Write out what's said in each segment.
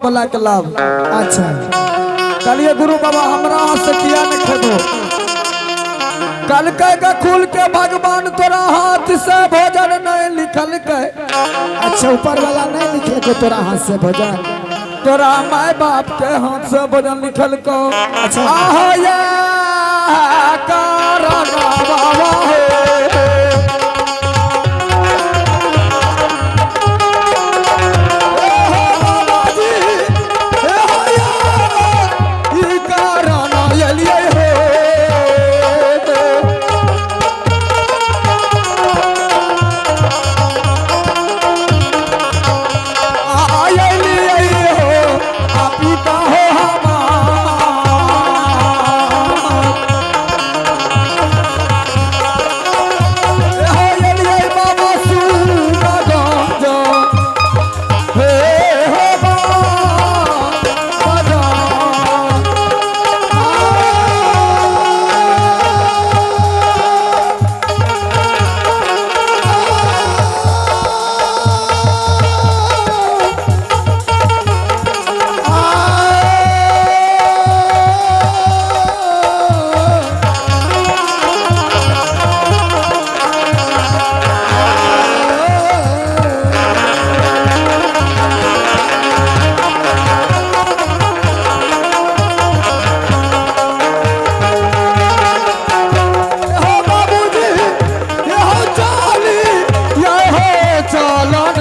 बोला के लाभ। अच्छा। कहलिए गुरु बाबा हमरा हाथ से किया नहीं खेबो। कल के खुल के भगवान तोरा हाथ से भोजन नहीं लिखल के। अच्छा, ऊपर वाला नहीं लिखे के तोरा हाथ से भोजन, तोरा माय बाप के हाथ से भोजन लिखल को। अच्छा। आहो ये कारण बाबा हो। बाबाजी, हे हो या, ई कारण एलियै हो। आयलियै हो, आ पिता हो हमार। हे एलियै बाबा सुरगंज, हे हो बाबा। हो बाबूजी, ये हो चाली, ये हो चलन।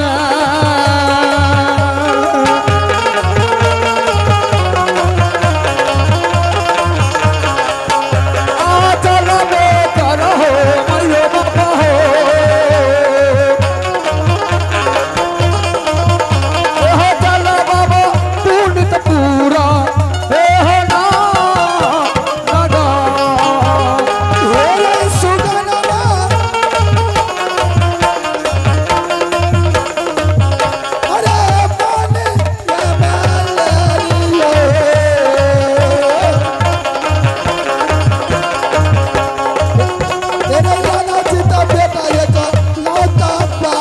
आ चलन करहो मयो बाबा हो। ए हो चल बाबा पुनित पूरा, ए हो ना नगा। ओरे सुगनमा, अरे मन ये तेरे राणा चिता बेटा एक लौता पा।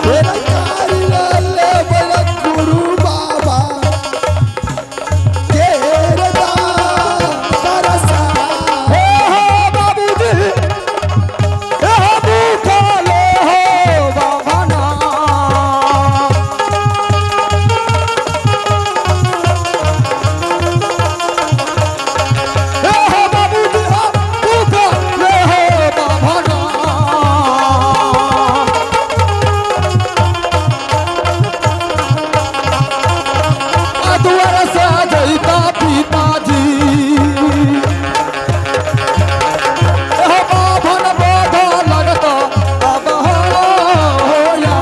तेरे कारी ले बड़ा गुरु बाबा तेरे दा तरसा। हे हो बाबूजी, हे हो भूखले हो बाबा। हे हो बाबूजी, हो भूखले हो बाबा। दुआर से जैता पिताजी, हो बाभन बोध लगत अब होया।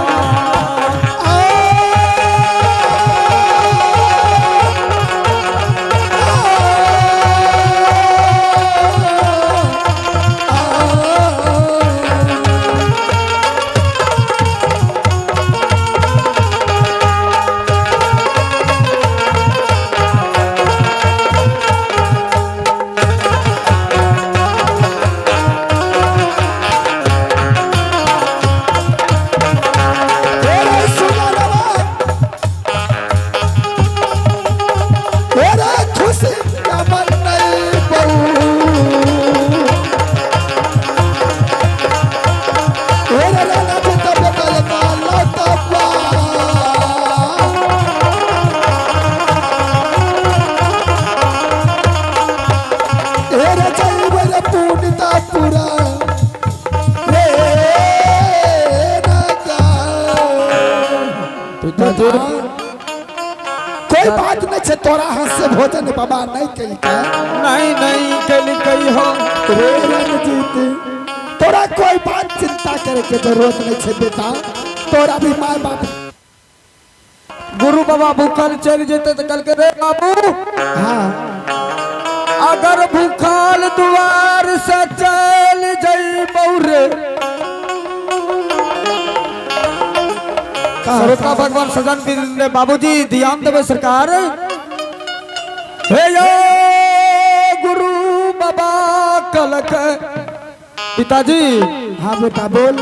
तेरे सुगनमा, तेरे खुशी का मन नहीं बहु। तेरे राणा चिता बेटा एक लौता पा। तेरे जैवर पुनिता पूरा रे नगा। पिताजी, कोई बात नहीं छे, तोरा हाथ से भोजन बाबा नहीं कलकै। नहीं नहीं कल हो। रे रणजीत, तोरा कोई बात चिंता करे के जरूरत नहीं छे बेटा, तोरा भी माय बाप। गुरु बाबा भूखल चल जेते तो कल के रे बाबू, हाँ, अगर भूखल दुआर से चल जइबौ रे। श्रोता भगवान सजन बिंदे बाबूजी ध्यान देवे सरकार। हे यो गुरु बाबा कलक पिताजी। हाँ बेटा बोल।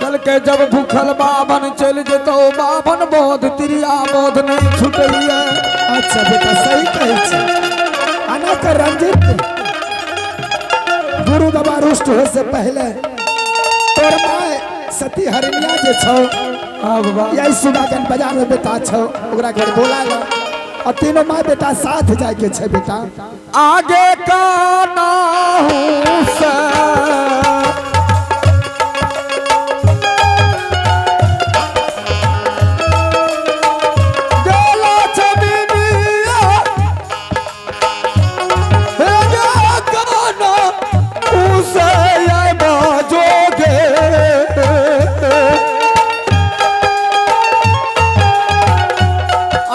कल कहलकै जब भूखल बाभन चलि जेतौ, बाभन बोध तिरिया बोध नहीं छुटलिए। अच्छा बेटा, सही कहै छी। आना कर रंजीत, गुरु बाबा रुष्ट हो से पहले तोर माय सती हरिणिया जे छौ, हाँ बाबा, यही सुगागन बाजार में बेटा छौ, ओकरा घर बोला ला और तीनों माय बेटा साथ जाए के छै बेटा। आगे का नाहू से गेला छबिनिया, हे गे काना उसे आए बाजोगे।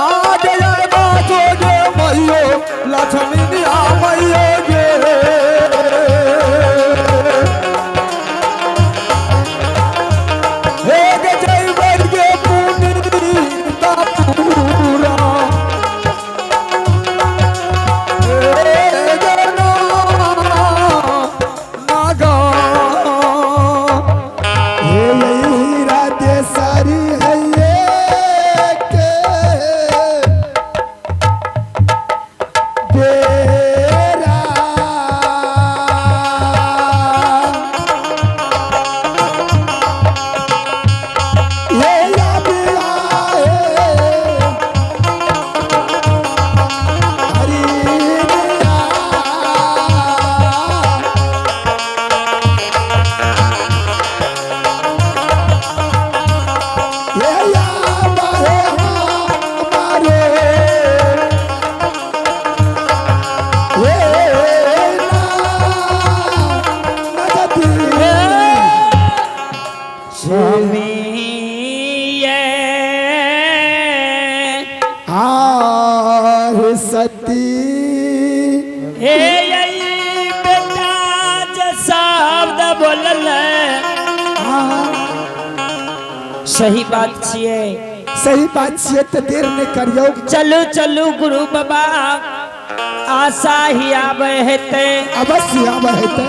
आगे आए बाजोगे मैयो लक्ष्मीनिया मैयो गे। हे गे जय गे पुनीता पूरा, हे गे ना नागा। हे यही राधे सारी है ये के बेरा। ये याद आए हरिणिया। ये याद है हमारे, ये ना नजदी। स्वामी ये आर सती हे यही बेटा जे शब्द बोलल सही बात छियै। सही बात छियै तऽ देर नहि करियौ। चलू चलू गुरु बाबा, आशा ही आबै हेतै। अवश्य आबै हेतै।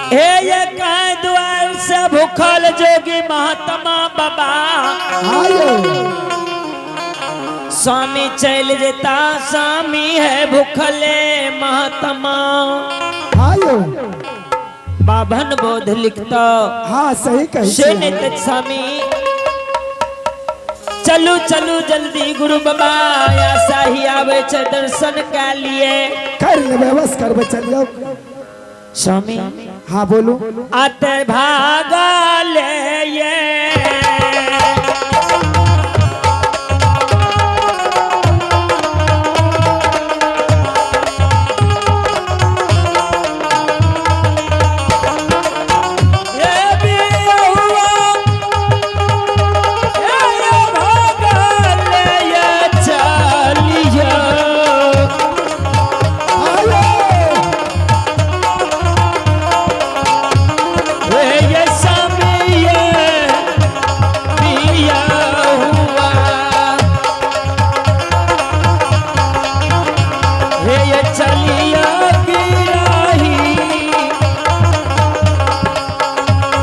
हे ये कह द्वार से भूखल जोगी महात्मा बाबा, आयो स्वामी चल जेता, स्वामी है भूखले महात्मा। आयो बाभन बोध लिखता। हाँ सही कहै से छियै। नहीं स्वामी, चलू चलू जल्दी गुरु बाबा, आशा ही आवे छे दर्शन के लिए। कर लेबै, अवश्य करबै, चलियौ। स्वामी हाँ बोलू। आते भागले ये ये बिहुआ, ये भागले ये चलियो। आयो हे ये स्वामी ये पिया हुआ, हे ये चलिया गिराही,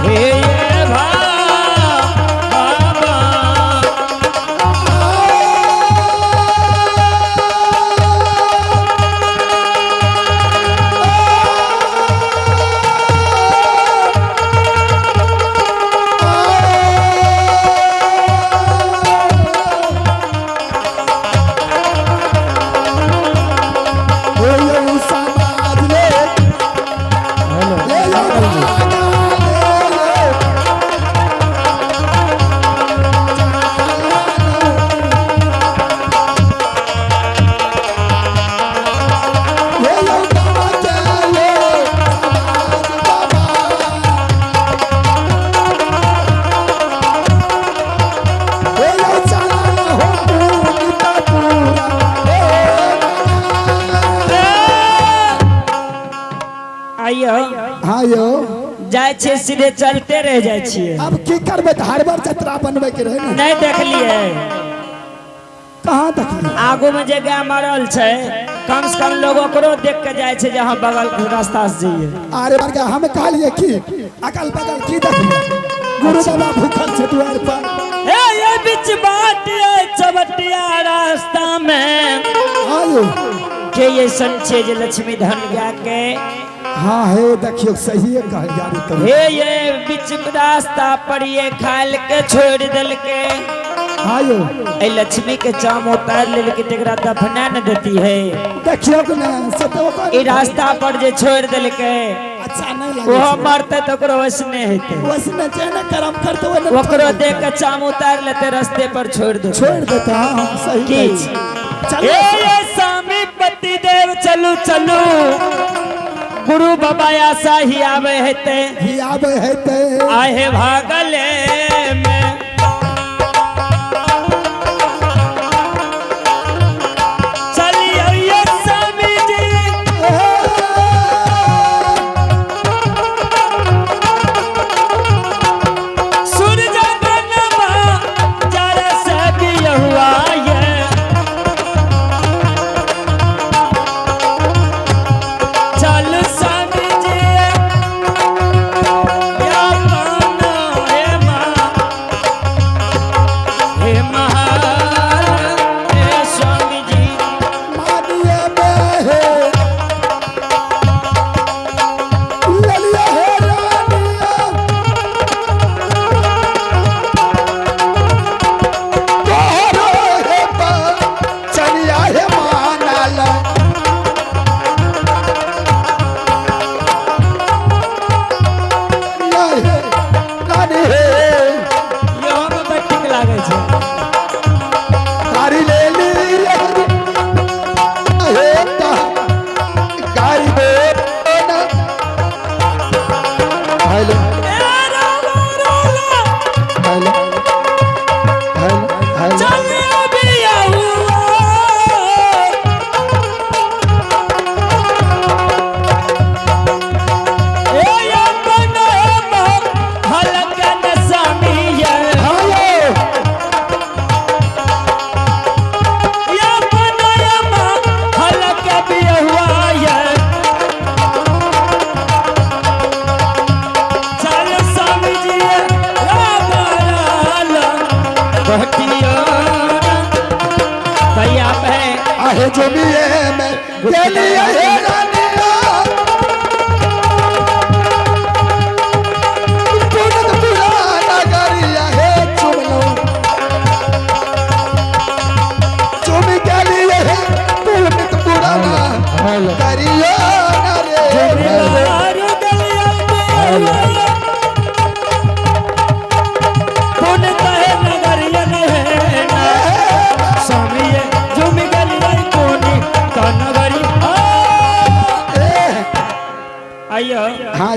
हे ये भा बाबा। हे यौ समाज रे, हे यौ भागा ले। हे यौ बाबा के ले समाज बाबा। हे यौ चला हो पूनिता पूरा, हे आइयो। हाँ यौ। जाइ छियै सीधे चलते रह जाइ छियै। अब की करबै तऽ हर बार जतरा बनबै के रहै ने। नहीं देखलिए। कहाँ देखलियै? आगू में जे गाय मरल छै, कम से कम लोग ओकरो देख के जाइ छै जे हम बगल के रास्ता से जइए। अरे बड़का, हम कहलियै कि अगल बगल की देखलियै? गुरु बाबा भूखल छै दुआर पर। हे ये बीच बाट ये चबटिया रास्ता में आयो के ये सन छै जे लक्ष्मी धन गाय के। हाँ हे देखियो, सही कहल यार तो। हे ये बीच रास्ता पर ये खाल के छोड़ देलके। आयो ए लक्ष्मी के चाम उतार लेलके, तेकरा दफना न देती है। देखियो कि ने से तो ओकर ई रास्ता पर जे छोड़ देलके, अच्छा नहीं लगे। ओहो मरते तो ओकरो वैसने हेतै। वैसने जे ने कर्म करते ओने ओकरो देख के चाम उतार लेते, रास्ते पर छोड़ दे। छोड़ देता। हाँ हाँ, सही की? कहै छी। चलो। ए ये स्वामी पति देव, चलू चलू, गुरु बाबा आशा ही आवे हेते। ही आवे हेते। आहे भागले में चलियो ये स्वामी जी। सूरज बनमा जरा से भी हुआ ये। चल स्वामी जी, या माना हे माँ, हे महान, हे स्वामी जी। मानिए में हे ललिया हे रानिया, तोहरो हे चनिया हे मानल, चनिया हे रानी हे। इहो में बड़ ठीक लागै छै। गाड़ी ले ली हे ता गाड़ी दे ना। हेलो। ए Ram Ram. Hello hello hello. चल अभी हुआ। ए अपन हलकन स्वामी ये। हेलो। अपन हलक बिहुआ ये। चल स्वामी जी, राम लाल बहटिया तैयार है। आहे जुमिए में गेलिए हे रानिया, पुनत पुराना गरिया हे चुमलो, चुम गेलिए हे पुनत पुराना गरिया ना रे। मारू गलिया पुन तहे नगरिया है ना स्वामी ये झूम गलिया कोनी तो नगरी ए, आइयो। हाँ।